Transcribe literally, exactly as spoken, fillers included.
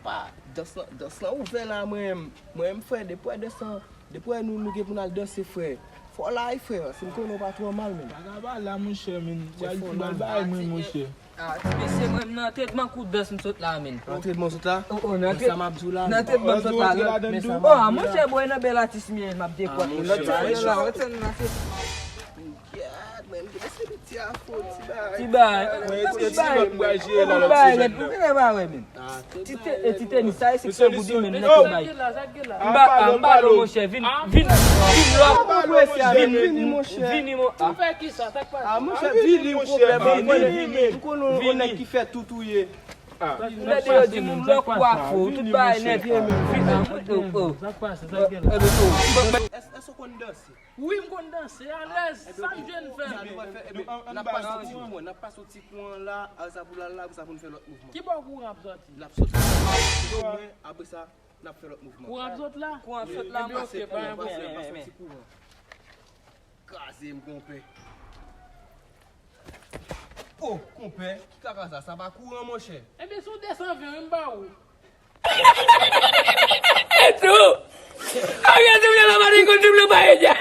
Pa, dans lan, dans lan ouvè la, mwen menm. Mwen menm, frè, depi w wè dans lan, depi w wè nou, nou gen pou n al danse, frè. Fò la, wi, frè, si m konnen w pa twò mal, menm. Vagabon la, monchè, men. Pral, pral bay mwen, monchè. Ah, ti mesye, mwen nan tretman kou dans m sot la, men. Nan tretman sot la? Oh, oh, nan tretman sot la. Nan tretman sot la. Oh, monchè, bwè nan bèl atis m ye, m ap dekòt. Lòt sèl la, lòt sèl la, se Gad, men, se ti afo, ti bagay. Ti bagay. Ti bagay, red, ou genlè pa wè, men. Ti te, e ti tenis, sa e seksyon goudi, men, nèg yo bay. M ba, m ba lo, monchè, vin, vin, vin lòk. Vini, monchè. Vini, mon, ah. Ou fè kisa, sa k pase? Ah, monchè, vini, pwoblèm, vini, vini. M konnen yon nèg ki fè tout ou ye. Lè deyò di moun lòk ou afo, tout bagay nèt. Vini, oh, oh. Sa k pase, sa k genlè? Èske w konn danse? Wi, m konn danse, alèz, sa m jwenn fè? Sa nou pral fè, ebyen, n ap pase yon ti kou an, n ap pase yon ti kou an la, apre sa pou l al la, apre sa pou n fè lòt mouvman. Ki bò kouran ap sòti? L ap sòti, apre sa, n ap fè lòt mouvman. Kouran ap sot la? Kouran ap sot la, mwen. Ebyen, ok, pa gen pwoblèm. Pase yon ti kouran. Kraze m, konpè. Oh, konpè, ki kaka sa? Sa pa kouran, monchè. Ebyen, se yon de san ven, wi, m ba ou. Etou! Arete m nan la mari konn di m nan pa enya.